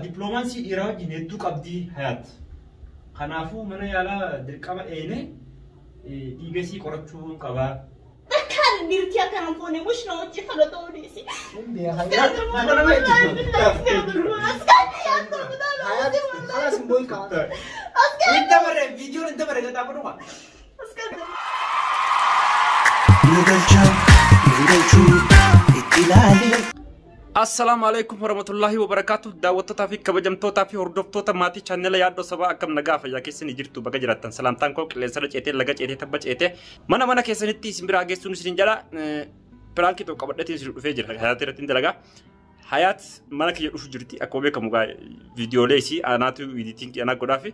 Dippiloomaasii dhiiraa wajjin hedduu qabdi Hayaat. Kanaafuu mana yaalaa dirqama dheenee dhiiga isii qorachuu qabaa. Takkaan dhiirtii akkana hin fuune mushna hojii kana ta'uu dhiisi. Hin beekaa. Hayaat خلاص hin boo'in kaa. Hin dabarre viidiyoon hin dabarre gaxaa godhuma. Nu galchaa nu galchuu itti ilaalee. Assalaamu alaikum warahmatullahi wabarakatuh. Daawwattootaa fi kabajamtootaa fi hordoftoota maatii chaanela Yaaddoo Sabaa, akkam nagaa fayyaa keessanii jirtu? Baga jiraattan. Salaamtaan koo qilleensarra ceetee, laga ceetee, tabba ceetee mana mana keessanitti isin biraa geessuun isin jedha. Piraankii tokko qabadheetiin isin dhufee jira. Hayaat irratti hin dalagaa. Hayaat mana kiyya dhufu jirti. Akkuma beekamu gaa viidiyoolee isii anaatu editing anaa godhaa fi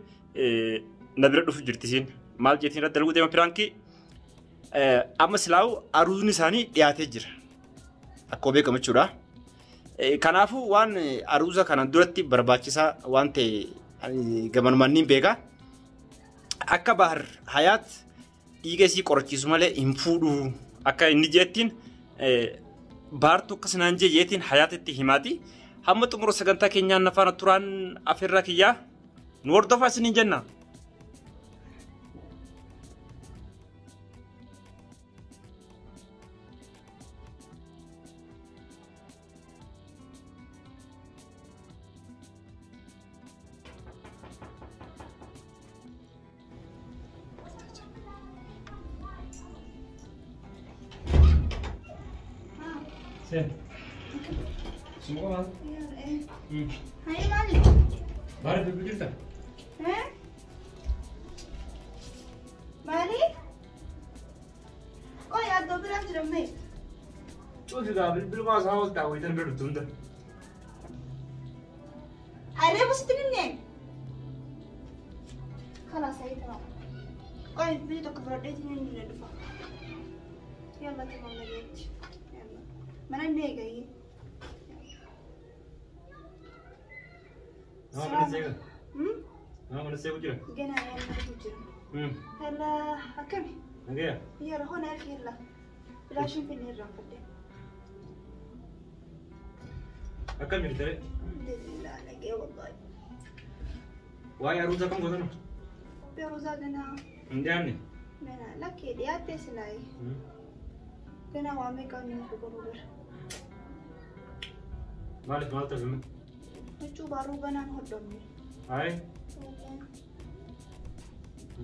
na bira dhufu jirti isiin. Maal jeetiin irratti dalaguu deema piraankii? Amma silaa'u aruuzni isaanii dhiyaatee jira. Akkuma beekamu jechuudha. Kanaafuu waan aruuza kana duratti barbaachisaa waan ta'e gamanumaan ni beeka. Akka Bahar Hayaat dhiiga isii qorachiisu malee hin fuudhu akka inni jettiin Bahartu akkas naan jee jeetiin Hayaatitti himaati. Hamma xumura sagantaa keenyaan na faana turaan afeerraa kiyyaa, nu hordofaa isiniin jenna. Sen. Suma maal? Hayi, maali? Baara bilbil jirta? Maali? Qoy, yaaddoo biraan jira mee? Cuufi gaa bilbiluma isaa ol ta'a wayitan bira dhuftu hunda. Aree busitti ninne? خلاص هي تمام. qoy, biyya tokko fudhadheetiin inni dhufa. Yalla, tamam, nageetti. Yalla. Mana inni eegayyee. Nama mana seega? Nama mana seegu jira? Gana yalla jira. Yalla, akkami? Nagaya? Yalla hona ergi yalla. Bilaashin finne irraan fadde. Akkam jirta ree? Alhamdulillah, nagee wallahi. Waa'ee aruuza kam gootanu? Qophii aruuzaa ganaa. Hin dhiyaanne? Gana lakkee dhiyaattee silaayi. Ganaa waa meeqa inni nuuf godhuu bira. Maaliif, maal ta'e? Huccuu baaruu ganaan hodhamne. Ayi.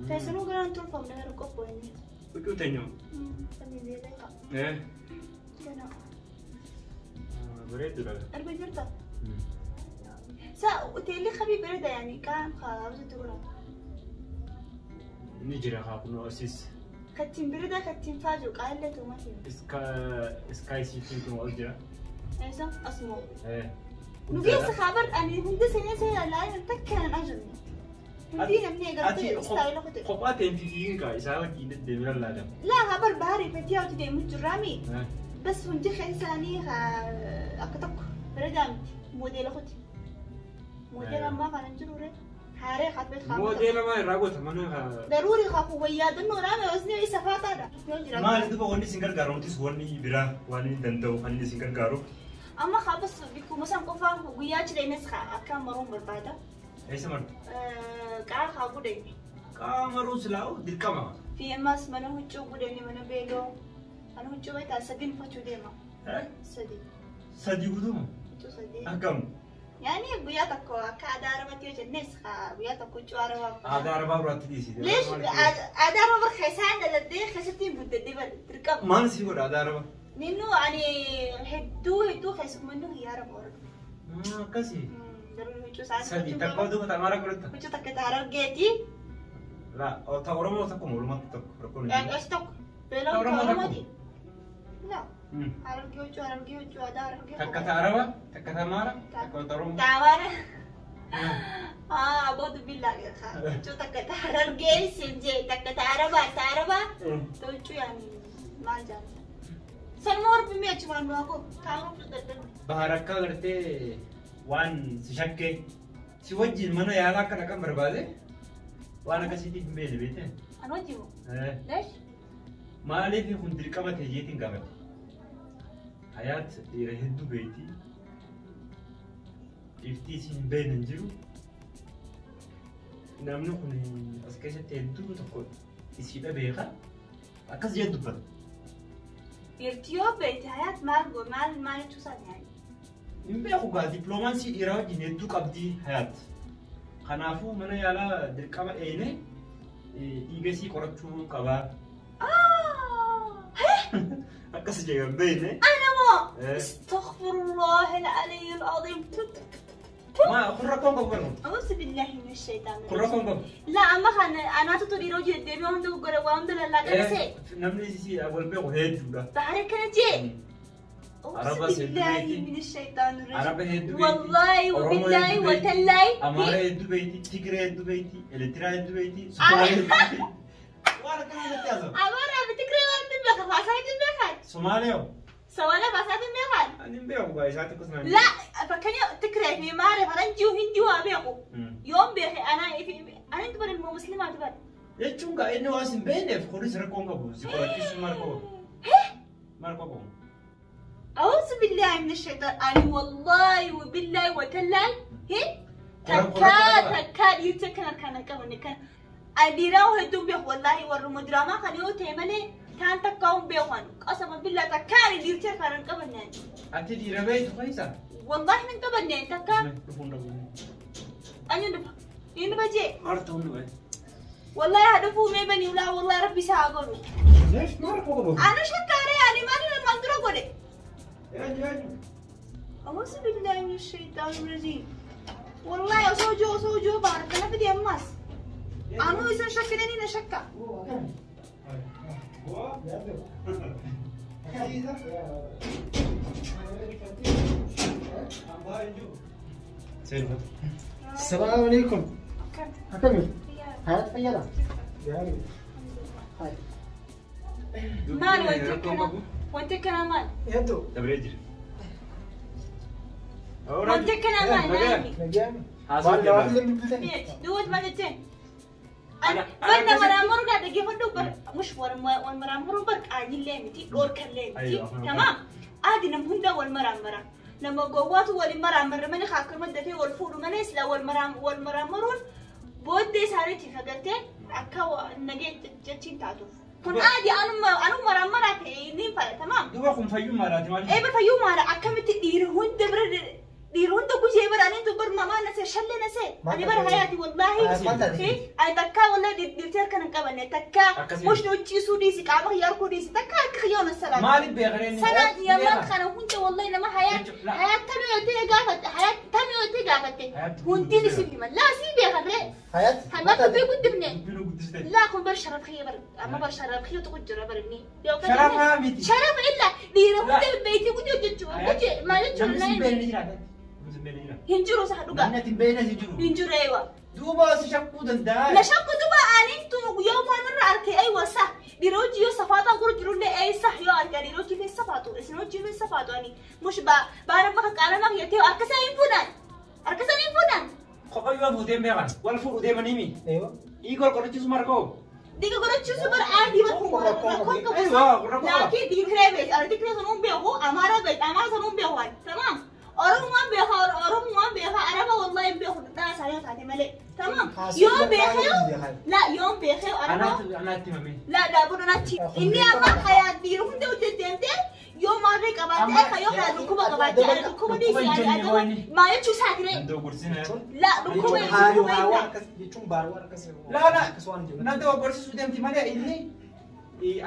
Keessanuu ganaan tolfamne, gara qophoonne. Huccuu teenyoo? Samii beelee qaba. Ganaa. Bareeddudha. Erga jirta? Sa hoteelli kabii bareeda yaani kaan kaawwatu godhama. Ni jira haa kunoo asiis. Kattiin bareeda kattiin faaju qaallee tumatiin. Sky City kun ol jira. Eessa asmoo? Nu keessa kaabar ani hundi seenee seenaa laayin takka nan ajajne. Hundi namni agartee istaayila kote. Kophaa ta'een fiigiin kaa isaa wajjin deddeebiin laalamu. Laa habar baharii fatii hawti deemu jirraami. Bas hundi keessaanii akka tokko bareedaa miti moodeela kote. Moodeela ammaa kana hin jiru ree. Haaree haatbeet haa. Moodeela maa irraa goota mana haa. Daruuri haa kun wayyaa dannoo raame osni isa faataadha. Yoo jiraatu. Maali duuba wanni isin gargaaru, nutis wanni biraa waan inni danda'u kan inni isin gargaaru. Amma haa bas bikkuma san qofaa guyyaa cidheenis haa akka maruun barbaada. Eessa martu? Qaa haa gudheeni. Qaama maruun silaa'u dirqama. Fi ammas mana huccuu gudheeni, mana beeloo. Mana huccuu beektaa sadiin uffachuu deema. Sadi. Sadii guutuuma? Huccuu sadii. Akkam? Yaani guyyaa tokko akka aadaa Arabaatti yoo jennes haa guyyaa tokko huccuu Arabaa. Aadaa Arabaa biraatti dhiisi. Leesh aadaa Arabaa keessaan dhaladhee keessatti hin guddadhee bal dirqama. Maal si godha aadaa Arabaa? Ninnu ani hedduu hedduu keessummannu hiyyaa Araba warra. Akkasii. Garuu huccuu isaanii. Sadii takka duuba ta'amaara godhatta. Huccuu takka ta Harargeeti. Laa ta Oromoo tokko walumatti tokko rakkoon hin jiru. As tokko. Beeloo Ta Oromoo ta tokko. Oromooti. Laa. Harargee huccuu, Harargee huccuu, aadaa Harargee. Takka ta Arabaa, takka ta Amaara, takka ta Oromoo. Ta Amaara. Ah, aboo billaa huccuu takka ta Harargee siin jee, takka ta Arabaa, ta Arabaa. Ta huccuu yaani maal jaallata. Sanuma warbi mi'a achumaan nu haa kaa'uun fudhadhan. Bahar akka agartee waan si shakkee si wajjin mana yaalaa akka dhaqan barbaade waan akkasiitiif hin beekne beekte. An wajjin moo? Leesh? Maaliif kun dirqama ta'e jeetiin gaafate. Hayaat dhiira hedduu beekti. Dhiirtii isin hin beekne hin jiru. Namni kun as keessatti hedduu tokko isiidha beeka. Akkas jedhu dubbata. Dhiirti yoo beekte hayaat maal maal maal jechuu isaati yaani? Hin beeku gaa dippiloomaasii dhiiraa wajjin hedduu qabdi hayaat. Kanaafuu mana yaalaa dirqama eenee dhiiga isii qorachuu qabaa. Akkas jedhu hin beekne. أنا ما استغفر الله العلي العظيم. Ma kun rakkoon qabu barnu. أعوذ بالله من الشيطان Kun الرجيم. rakkoon qabu. لا أما خان أنا تطري روجي الدبي وهم دو قرا وهم دو لا لا سي. Namni isii wal beeku hedduudha. بحرك أنا جي. أعوذ عربة بالله سيدي. من الشيطان الرجيم. Araba hedduu beekti. والله وبالله Oromoo hedduu beekti. وتالله. Amaara hedduu beekti. Tigree hedduu beekti. Eertiraa hedduu beekti. Somaalee hedduu beekti. Waan akkana irratti haasa'u. أمارة بتكري وأنت بخاف عساك بخاف. Somaalee hoo? سوالا عساك بخاف. Ani hin beeku gaa isaatti akkasuma. لا فكان تكره في ماري فرنجي وهندي وابيقو. يوم بيخي أنا في أنا أنت بر المسلمات بر. Jechuun gaa inni waan sin beekneef kunis rakkoon qabu. Si qorachiisu maal qabu? Maal qabu? أعوذ بالله من الشيطان. أنا والله وبالله وتالله هي قرآن- تكا قرآن- تكا يتكنا كان كمان كان أديراو هدوم بيخ والله ورمو دراما كان يو تيملي كان تكاون بيخوان قسما بالله تكا يتكنا كان كمان. Ati dhiira beektu keessa? والله من قبل تكا Dhufuun dhabu. أنا نبى نبى جي. Maal ta'uu nu beektu? والله هدفو ما بني ولا والله ربي ساقلو. Leesh maal rakkoo qabu? أنا شكاري يعني ما أنا ما أقدر أقوله. Eenyu eenyu? أعوذ بالله من الشيطان الرجيم. والله أصوجو أصوجو بارك أنا بدي أماس. أنا إذا شكلني نشكا. السلام عليكم. أكمل. هات فيلا. هاي. مال وانت كنا وانت كنا مال. يدو. Dabree jira. وانت كنا مال نايمي. نجامي. Haasawaa بيت دوت ما تتين. أنا برنا مرامر قاعد أجيب بر مش والمرامر بر قاعد ليمتي دور كان ليمتي. أيوة. تمام. عادي نم هندا والمرامرة لما قوات والمرامر من خاكر مدة في والفور منيس لا والمرام والمرامرون بودي سارتي فقلت أكوا نجيت جتين تعطف كن عادي أنا مرامرة نين فلا تمام. Duuba kun fayyummaa laati maali? إيه بفيوم على أكمل تدير هند بر دير هند كوجي بر أنا تبر ماما نسي شل نسي أنا بر حياتي والله. ما تدري. إيه أنا تكا والله ديرتير كان قبل تكا مش نوتشي سودي سكابة خيار كودي تكا خيار السلام. Maaliif beekareen? سنة يا ما خنا هند والله لما حياة حياة تمي يوتي قافت حياة تمي يوتي قافت هندي نسيبي ما لا سيبي خبره حياة. هل ما تبي كنت بني. Dubbii guddiste. لا كن بر شرف خير بر أما بر شرف خير تقول جرا برني. Sharafa miti. شرف إلا دير هند بيتي كنت يجوا كنت ما يجوا Namni sin نايم. beekne jira. Namni sin beekne jira. Hinjiru sax dhugaa. Namni ati hin beekne si jiru. Hinjiru eewa. Duuba si shakkuu danda'a. La shakku duba anintu yoo waan irra arke aywa sah. Dhiiroo yoo safaataa gurra jirullee ay sah yoo arke dhiiroo jiru safaatu. Isin hojii safaatu ani. Mush ba baara bakka qaalamaa kiyyatee harka isaa hin fuudhan. Harka isaa hin fuudhan. Kophaa yoo fuutee hin beekan. Wal fuudhu deemanii mi? ايوه. Dhiiga wal qorachiisu maal qabu? Dhiiga qorachiisu bara aadii bakka rakkoon qabu. Aywa kun rakkoo qaba. Laakiin dhiiree beek. Ani tigree sanuun beeku Amaara beek Amaara sanuun beeku ani. Tamaam. Oromumaan beeka Oromumaan beeka Araba wallahi hin beeku dhaa isaa yoo taate malee. Tamaam. Yoo beekee la yoo beekee Araba. Anaatti himame. لا لا بدنا ناتي إني أما حياة دير هندي وتدمتي يوم ما ريك أباتي أخا يوم حياة ركوبة أباتي أنا ركوبة دي يعني أنا ما يشوف ساتري Dogorsina. لا ركوبة ركوبة Jechuun baaruu akkas. La la. Na dogorsisuu deemti malee inni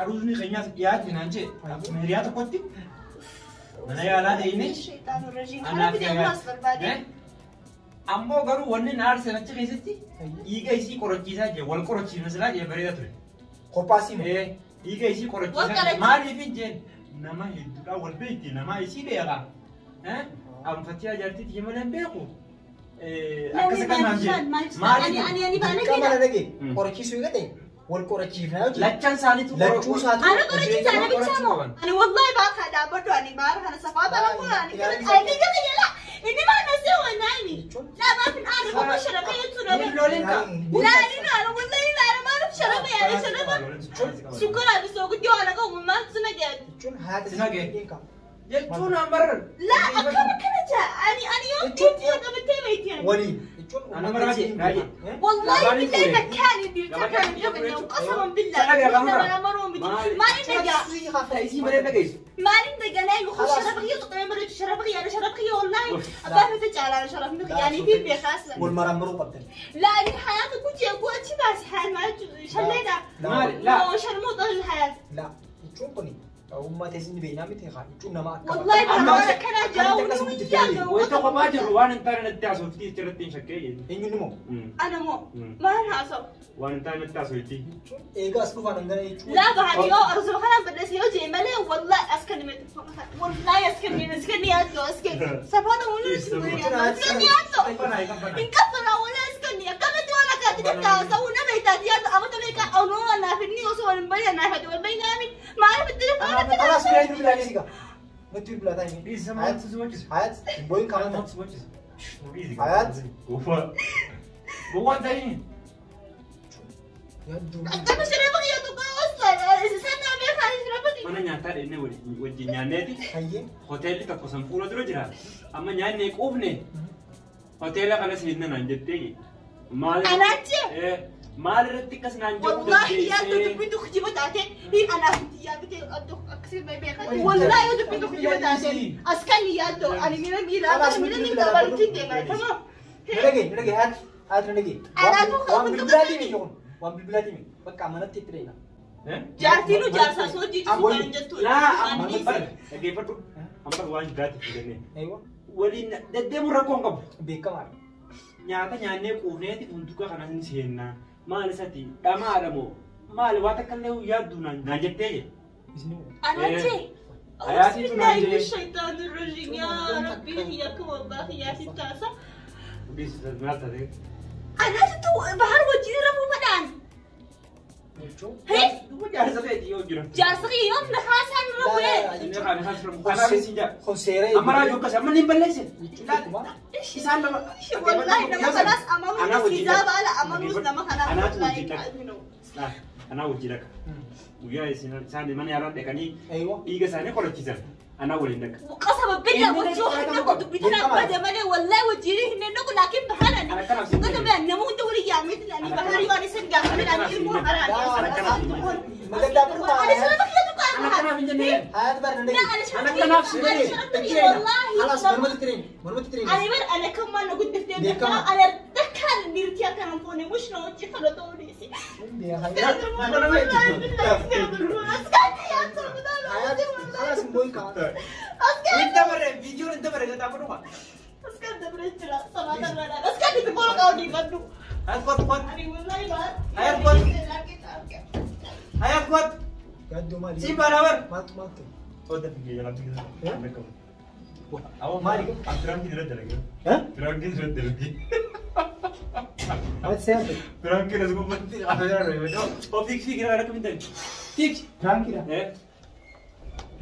aruusni keenyaas dhiyaate naan jee akkuma hiriyaa tokkotti mana yaalaa deemnee الشيطان الرجيم أنا بدي أقول أصبر بعدين Ammoo garuu wanni na aarse achi keessatti dhiiga isii qorachiisaa jee wal qorachiifna silaa jee bareeda ture. Kophaa siima. Dhiiga isii Wal qorachiisaa qorachiis- maaliif hin jeen nama hedduudhaan wal beekti nama isii beeka. Anfattii jaartii tiyya malee hin beeku. Akkas akkas naan jee. أنا أنا أنا بأنا Dirqama na كده dhage qorachiisuu eegate wal qorachiifnaa yoo jedhu Lachaan isaaniitu lachuu isaatu أنا قرأت أنا بتسامو أنا والله باخذ أبدو أنا ما أعرف أنا صفات أنا أقول أنا كده أنا كده لا إني ما نسوي نايمي لا ما في أنا بابا شربي يتسرب Loliin ka. لا لا أنا والله لا أنا ما أعرف شربي يعني شربي سكر أبي سوق جو أنا قوم ما سنجد jechuun haati Sinagee. isii qaba. Jechuun ambaran. Laa akkam akkana jaa ani ani yoo dhiirti yoo qabattee beekti ani. Waliin jechuun Ana maraati, raajii. والله بالله مكاني اللي تكلم قسما بالله انا مرومي ما عندي Isii malee dhageessu. ما عندي قناة يخش شرب غير تطعم مرة شرب غير انا شرب غير والله أبغى تجعل انا شرب غير يعني في بخاصة wal marammaruu qabdan. لا انا حياتي كنت اقول شي بس حال ما شلينا Maali? Laa. شرموطة الحياة Laa jechuun kuni uummata isin beeknaa miti haa jechuun nama akka. والله أما ما كان جاوني Wayita kophaa jirru waan hin taane natti haasofti irratti hin shakkee jenni. Eenyuun immoo انا مو ما انا عصب Waan hin taane natti haasofti. jechuun eegaa as dhufaan hangana jechuun. لا بعد يو ارزو خلا بدرس يو جي مالي والله اسكن والله اسكن اسكن يا اسكن سبحان الله اسكن يا انكفر ولا اسكني كمت ولا كاتب سونا بيتات يا أما تبيك أو نو أنا في النيوس ولا مبين أنا في والبينامي ما أعرف التليفون Kalaas biraa inni bilaa dhiisi gaa. Nutti bilaa taa'e. Dhiisi maaltu si wajjis? Hayat booyin kaamata. Maaltu si wajjis? Hayat. Gowwaa. Gowwaan ta'ini. Yaadduu. أنا شربك يا دكتور أصلا سنة بيخ أنا شربك Mana nyaataa dhennee wajjin nyaanneeti. Hayyee. Hoteelli tokko san fuula dura jira. Amma nyaannee quufne hoteela kana seenna naan jettee. Maal أنا أتي maal irratti akkas naan jedhu والله يا دكتور بنت خجبت عتي هي أنا يا بنتي أكسر ما بيخ والله يا دكتور بنت خجبت عتي أسكني يا دكتور أنا من ميلا أنا من ميلا برتين تمام Na dhagaye na dhagaye haati haati na dhagaye. Waan bilbilaatii miti kun waan bilbilaatii miti bakka manatti itti dheena. جارتينو جارسا سوجي تسوي جتو Laa amma bara dhaggeeffadhu. Amma waan biraatiif fidannee. Eeyywa Waliin deddeemuun rakkoo hin qabu. beekamaadha. Nyaata nyaannee quufneeti funduqa kana hin seennaa. Maal isati dhamaadha moo maal waan takka illee yaaddu naan jettee je. Isin أنا أتي أعوذ بالله من الشيطان الرجيم يا ربي يا كوبا يا ستاسة Maal taatee? أنا تتو بحر وجهي ربو مدان jechuun. هي Duuba jaarsa ta'eeti yoo jira. جاسري يوم نخاسان ربو Inni kaan isaan sirra kanaaf isin jaa. Kun seera Amma raajuu akkas amma ni balleesse. Jechuun akkuma. Isaan lama. والله لما خلاص أمامي سيزاب على أمامي لما خلاص Anaatu wajjin dhaqa. Anaa wajjin dhaqa. Guyyaa isaan mana yaalaa dhaqanii Eeyywa. dhiiga isaanii qorachiisan. Anaa waliin dhaqa. وقسما بالله وجوه نقد بتنا بدا مالي والله وجهي هنا نقول لكن بحالنا قسما بالله نموت دوري يا مثل أنا بحري وأنا سنجا من أنا المو أنا شربك يا دكتور Ana kanaaf hin jennee. Haati bara na لا dhagaye. أنا أنا شربت كناف أنا شربت والله Kalaas mormatti tireen mormatti tireen. أنا بر أنا كم أنا قلت بيكم. أنا دكان نيرتي كان فوني مش نوتي خلطوني Hayaat kalaas booyin kaamata. Hin dabarre viidiyoon hin dabarre gaxaa godhu. Hayat kottu kottu. Hayat kottu. Yaadduu maali? Si barabar. Maaltu maaltu? Oda fiigee jalaa fiigee. Maali? Piraankiin irra dalagee. Eh? Piraankiin irra dalagee. Haati seerate. Piraankiin as gubbatti afeera. Fiig fiig irraa rakka mintan. Fiig. Piraankiidha.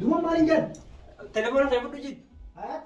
Duuba maaliin jedhan? Telefoona ta'e fudhu jit. Hayaat.